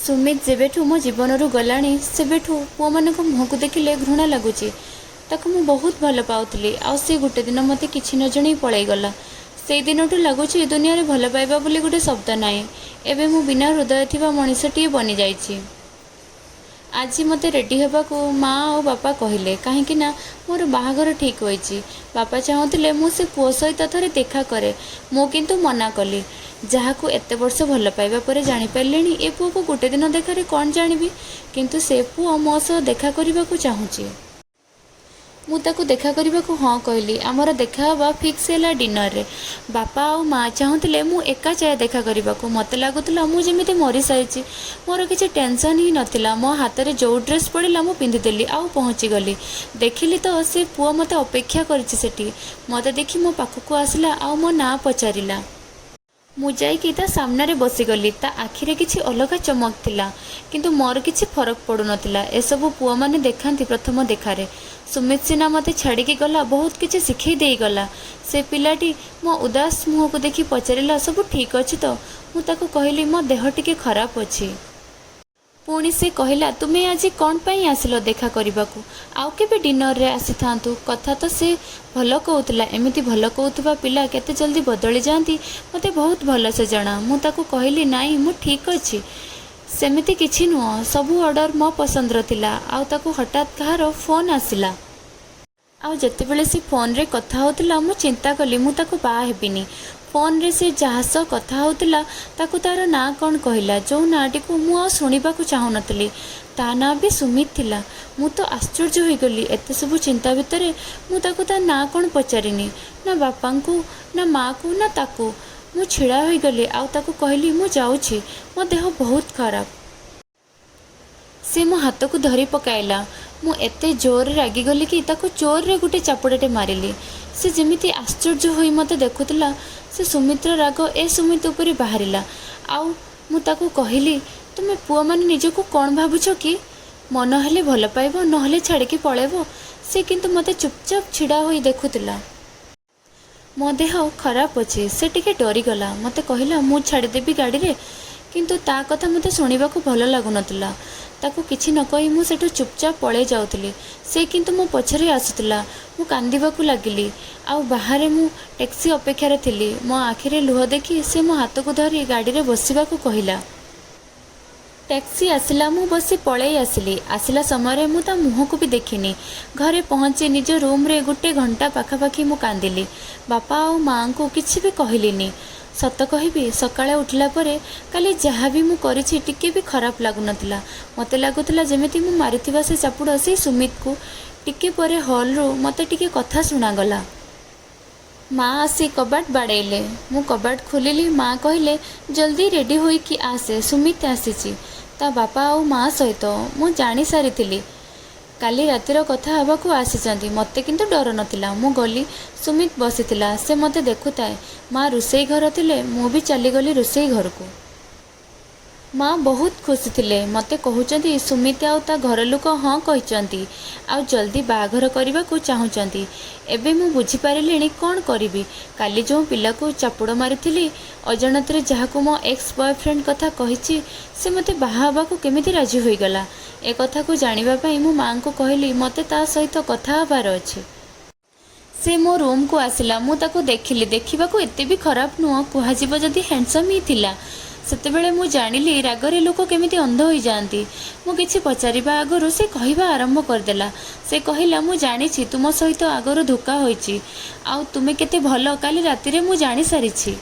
ସୁମିତ ଯେବେଠୁ ମୋ ଜୀବନରୁ ଗଲାଣି, ସେବେଠୁ ପୁଅମାନଙ୍କ ମୁହଁକୁ ଦେଖିଲେ ଘୃଣା ଲାଗୁଛି। ତାକୁ ମୁଁ ବହୁତ ଭଲ ପାଉଥିଲି, ଆଉ ସେ ଗୋଟେ ଦିନ ମୋତେ କିଛି ନ ଜଣେଇ ପଳେଇଗଲା। ସେଇ ଦିନଠୁ ଲାଗୁଛି ଦୁନିଆରେ ଭଲ ପାଇବା ବୋଲି ଗୋଟେ ଶବ୍ଦ ନାହିଁ। ଏବେ ମୁଁ ବିନା ହୃଦୟ ଥିବା ମଣିଷଟିଏ ବନିଯାଇଛି। ଆଜି ମୋତେ ରେଡ଼ି ହେବାକୁ ମା ଆଉ ବାପା କହିଲେ, କାହିଁକି ନା ମୋର ବାହାଘର ଠିକ୍ ହୋଇଛି। ବାପା ଚାହୁଁଥିଲେ ମୁଁ ସେ ପୁଅ ସହିତ ଥରେ ଦେଖା କରେ। ମୁଁ କିନ୍ତୁ ମନା କଲି। ଯାହାକୁ ଏତେ ବର୍ଷ ଭଲ ପାଇବା ପରେ ଜାଣିପାରିଲିଣି, ଏ ପୁଅକୁ ଗୋଟେ ଦିନ ଦେଖାରେ କ'ଣ ଜାଣିବି? କିନ୍ତୁ ସେ ପୁଅ ମୋ ସହ ଦେଖା କରିବାକୁ ଚାହୁଁଛି। ମୁଁ ତାକୁ ଦେଖା କରିବାକୁ ହଁ କହିଲି। ଆମର ଦେଖା ହେବା ଫିକ୍ସ ହେଲା ଡିନରରେ। ବାପା ଆଉ ମା ଚାହୁଁଥିଲେ ମୁଁ ଏକା ଯାଏ ଦେଖା କରିବାକୁ। ମୋତେ ଲାଗୁଥିଲା ମୁଁ ଯେମିତି ମରିସାରିଛି। ମୋର କିଛି ଟେନସନ୍ ହିଁ ନଥିଲା। ମୋ ହାତରେ ଯେଉଁ ଡ୍ରେସ୍ ପଡ଼ିଲା, ମୁଁ ପିନ୍ଧିଦେଲି ଆଉ ପହଞ୍ଚିଗଲି। ଦେଖିଲି ତ ସେ ପୁଅ ମୋତେ ଅପେକ୍ଷା କରିଛି ସେଠି। ମୋତେ ଦେଖି ମୋ ପାଖକୁ ଆସିଲା ଆଉ ମୋ ନାଁ ପଚାରିଲା। ମୁଁ ଯାଇକି ତା ସାମ୍ନାରେ ବସିଗଲି। ତା ଆଖିରେ କିଛି ଅଲଗା ଚମକ ଥିଲା, କିନ୍ତୁ ମୋର କିଛି ଫରକ ପଡ଼ୁନଥିଲା। ଏସବୁ ପୁଅମାନେ ଦେଖାନ୍ତି ପ୍ରଥମ ଦେଖାରେ। ସୁମିତ ସିନା ମୋତେ ଛାଡ଼ିକି ଗଲା, ବହୁତ କିଛି ଶିଖେଇ ଦେଇଗଲା। ସେ ପିଲାଟି ମୋ ଉଦାସ ମୁହଁକୁ ଦେଖି ପଚାରିଲା, ସବୁ ଠିକ୍ ଅଛି ତ? ମୁଁ ତାକୁ କହିଲି, ମୋ ଦେହ ଟିକେ ଖରାପ ଅଛି। ପୁଣି ସେ କହିଲା, ତୁମେ ଆଜି କ'ଣ ପାଇଁ ଆସିଲ ଦେଖା କରିବାକୁ? ଆଉ କେବେ ଡିନରରେ ଆସିଥାନ୍ତୁ। କଥା ତ ସେ ଭଲ କହୁଥିଲା। ଏମିତି ଭଲ କହୁଥିବା ପିଲା କେତେ ଜଲ୍ଦି ବଦଳି ଯାଆନ୍ତି, ମୋତେ ବହୁତ ଭଲସେ ଜଣା। ମୁଁ ତାକୁ କହିଲି, ନାଇଁ, ମୁଁ ଠିକ୍ ଅଛି, ସେମିତି କିଛି ନୁହଁ। ସବୁ ଅର୍ଡ଼ର ମୋ ପସନ୍ଦର ଥିଲା। ଆଉ ତାକୁ ହଠାତ୍ କାହାର ଫୋନ୍ ଆସିଲା। ଆଉ ଯେତେବେଳେ ସେ ଫୋନ୍ରେ କଥା ହେଉଥିଲା, ମୁଁ ଚିନ୍ତା କଲି ମୁଁ ତାକୁ ବାହା ହେବିନି। ଫୋନ୍ରେ ସେ ଯାହା ସହ କଥା ହେଉଥିଲା, ତାକୁ ତା'ର ନାଁ କ'ଣ କହିଲା, ଯେଉଁ ନାଁଟିକୁ ମୁଁ ଆଉ ଶୁଣିବାକୁ ଚାହୁଁନଥିଲି। ତା ନାଁ ବି ସୁମିତ ଥିଲା। ମୁଁ ତ ଆଶ୍ଚର୍ଯ୍ୟ ହୋଇଗଲି। ଏତେ ସବୁ ଚିନ୍ତା ଭିତରେ ମୁଁ ତାକୁ ତା ନାଁ କ'ଣ ପଚାରିନି, ନା ବାପାଙ୍କୁ, ନା ମାଆକୁ, ନା ତାକୁ। ମୁଁ ଛିଡ଼ା ହୋଇଗଲି ଆଉ ତାକୁ କହିଲି, ମୁଁ ଯାଉଛି, ମୋ ଦେହ ବହୁତ ଖରାପ। ସେ ମୋ ହାତକୁ ଧରି ପକାଇଲା। ମୁଁ ଏତେ ଜୋରରେ ରାଗିଗଲି କି ତାକୁ ଜୋରରେ ଗୋଟେ ଚାପୁଡ଼ାଟେ ମାରିଲି। ସେ ଯେମିତି ଆଶ୍ଚର୍ଯ୍ୟ ହୋଇ ମୋତେ ଦେଖୁଥିଲା। ସେ ସୁମିତର ରାଗ ଏ ସୁମିତ ଉପରେ ବାହାରିଲା। ଆଉ ମୁଁ ତାକୁ କହିଲି, ତୁମେ ପୁଅମାନେ ନିଜକୁ କ'ଣ ଭାବୁଛ କି? ମନ ହେଲେ ଭଲ ପାଇବ, ନହେଲେ ଛାଡ଼ିକି ପଳେଇବ। ସେ କିନ୍ତୁ ମୋତେ ଚୁପଚାପ ଛିଡ଼ା ହୋଇ ଦେଖୁଥିଲା। ମୋ ଦେହ ଖରାପ ଅଛି। ସେ ଟିକେ ଡରିଗଲା। ମୋତେ କହିଲା, ମୁଁ ଛାଡ଼ିଦେବି ଗାଡ଼ିରେ। କିନ୍ତୁ ତା କଥା ମୋତେ ଶୁଣିବାକୁ ଭଲ ଲାଗୁନଥିଲା। ତାକୁ କିଛି ନ କହି ମୁଁ ସେଠୁ ଚୁପଚାପ ପଳେଇ ଯାଉଥିଲି। ସେ କିନ୍ତୁ ମୋ ପଛରେ ଆସୁଥିଲା। ମୁଁ କାନ୍ଦିବାକୁ ଲାଗିଲି ଆଉ ବାହାରେ ମୁଁ ଟ୍ୟାକ୍ସି ଅପେକ୍ଷାରେ ଥିଲି। ମୋ ଆଖିରେ ଲୁହ ଦେଖି ସେ ମୋ ହାତକୁ ଧରି ଗାଡ଼ିରେ ବସିବାକୁ କହିଲା। ଟ୍ୟାକ୍ସି ଆସିଲା, ମୁଁ ବସି ପଳେଇ ଆସିଲି। ଆସିଲା ସମୟରେ ମୁଁ ତା ମୁହଁକୁ ବି ଦେଖିନି। ଘରେ ପହଞ୍ଚି ନିଜ ରୁମ୍ରେ ଗୋଟେ ଘଣ୍ଟା ପାଖାପାଖି ମୁଁ କାନ୍ଦିଲି। ବାପା ଆଉ ମାଆଙ୍କୁ କିଛି ବି କହିଲିନି। ସତ କହିବି, ସକାଳେ ଉଠିଲା ପରେ କାଲି ଯାହା ବି ମୁଁ କରିଛି, ଟିକେ ବି ଖରାପ ଲାଗୁନଥିଲା। ମୋତେ ଲାଗୁଥିଲା ଯେମିତି ମୁଁ ମାରିଥିବା ସେ ଚାପୁଡ଼ ସେଇ ସୁମିତକୁ। ଟିକେ ପରେ ହଲ୍ରୁ ମୋତେ ଟିକେ କଥା ଶୁଣାଗଲା। ମା ଆସି କବାଟ ବାଡ଼େଇଲେ। ମୁଁ କବାଟ ଖୋଲିଲି। ମା କହିଲେ, ଜଲ୍ଦି ରେଡ଼ି ହୋଇକି ଆସେ, ସୁମିତ ଆସିଛି ତା ବାପା ଆଉ ମା ସହିତ। ମୁଁ ଜାଣିସାରିଥିଲି କାଲି ରାତିର କଥା ହେବାକୁ ଆସିଛନ୍ତି। ମୋତେ କିନ୍ତୁ ଡର ନଥିଲା। ମୁଁ ଗଲି। ସୁମିତ ବସିଥିଲା। ସେ ମୋତେ ଦେଖୁଥାଏ। ମା ରୋଷେଇ ଘରେ ଥିଲେ। ମୁଁ ବି ଚାଲିଗଲି ରୋଷେଇ ଘରକୁ। ମା ବହୁତ ଖୁସି ଥିଲେ। ମୋତେ କହୁଛନ୍ତି, ସୁମିତ ଆଉ ତା ଘର ଲୋକ ହଁ କହିଛନ୍ତି ଆଉ ଜଲ୍ଦି ବାହାଘର କରିବାକୁ ଚାହୁଁଛନ୍ତି। ଏବେ ମୁଁ ବୁଝିପାରିଲିଣି କ'ଣ କରିବି। କାଲି ଯେଉଁ ପିଲାକୁ ଚାପୁଡ଼ ମାରିଥିଲି, ଅଜାଣତରେ ଯାହାକୁ ମୋ ଏକ୍ସ ବୟଫ୍ରେଣ୍ଡ କଥା କହିଛି, ସେ ମୋତେ ବାହା ହେବାକୁ କେମିତି ରାଜି ହୋଇଗଲା? ଏ କଥାକୁ ଜାଣିବା ପାଇଁ ମୁଁ ମାଆଙ୍କୁ କହିଲି, ମୋତେ ତା ସହିତ କଥା ହେବାର ଅଛି। ସେ ମୋ ରୁମ୍କୁ ଆସିଲା। ମୁଁ ତାକୁ ଦେଖିଲି। ଦେଖିବାକୁ ଏତେ ବି ଖରାପ ନୁହଁ, କୁହାଯିବ ଯଦି ହ୍ୟାଣ୍ଡସମ୍ ହିଁ ଥିଲା। ସେତେବେଳେ ମୁଁ ଜାଣିଲି ରାଗରେ ଲୋକ କେମିତି ଅନ୍ଧ ହୋଇଯାଆନ୍ତି। ମୁଁ କିଛି ପଚାରିବା ଆଗରୁ ସେ କହିବା ଆରମ୍ଭ କରିଦେଲା। ସେ କହିଲା, ମୁଁ ଜାଣିଛି ତୁମ ସହିତ ଆଗରୁ ଧୋକା ହୋଇଛି ଆଉ ତୁମେ କେତେ ଭଲ, କାଲି ରାତିରେ ମୁଁ ଜାଣିସାରିଛି।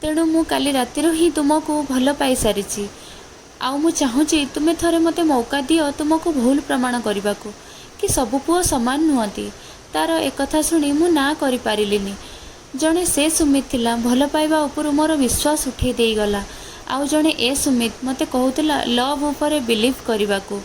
ତେଣୁ ମୁଁ କାଲି ରାତିରୁ ହିଁ ତୁମକୁ ଭଲ ପାଇସାରିଛି। ଆଉ ମୁଁ ଚାହୁଁଛି ତୁମେ ଥରେ ମୋତେ ମୌକା ଦିଅ ତୁମକୁ ଭୁଲ ପ୍ରମାଣ କରିବାକୁ କି ସବୁ ପୁଅ ସମାନ ନୁହନ୍ତି। ତାର ଏକଥା ଶୁଣି ମୁଁ ନା କରିପାରିଲିନି। ଜଣେ ସେ ସୁମିତ ଥିଲା, ଭଲ ପାଇବା ଉପରୁ ମୋର ବିଶ୍ୱାସ ଉଠେଇ ଦେଇଗଲା, ଆଉ ଜଣେ ଏ ସୁମିତ ମୋତେ କହୁଥିଲା ଲଭ୍ ଉପରେ ବିଲିଭ୍ କରିବାକୁ।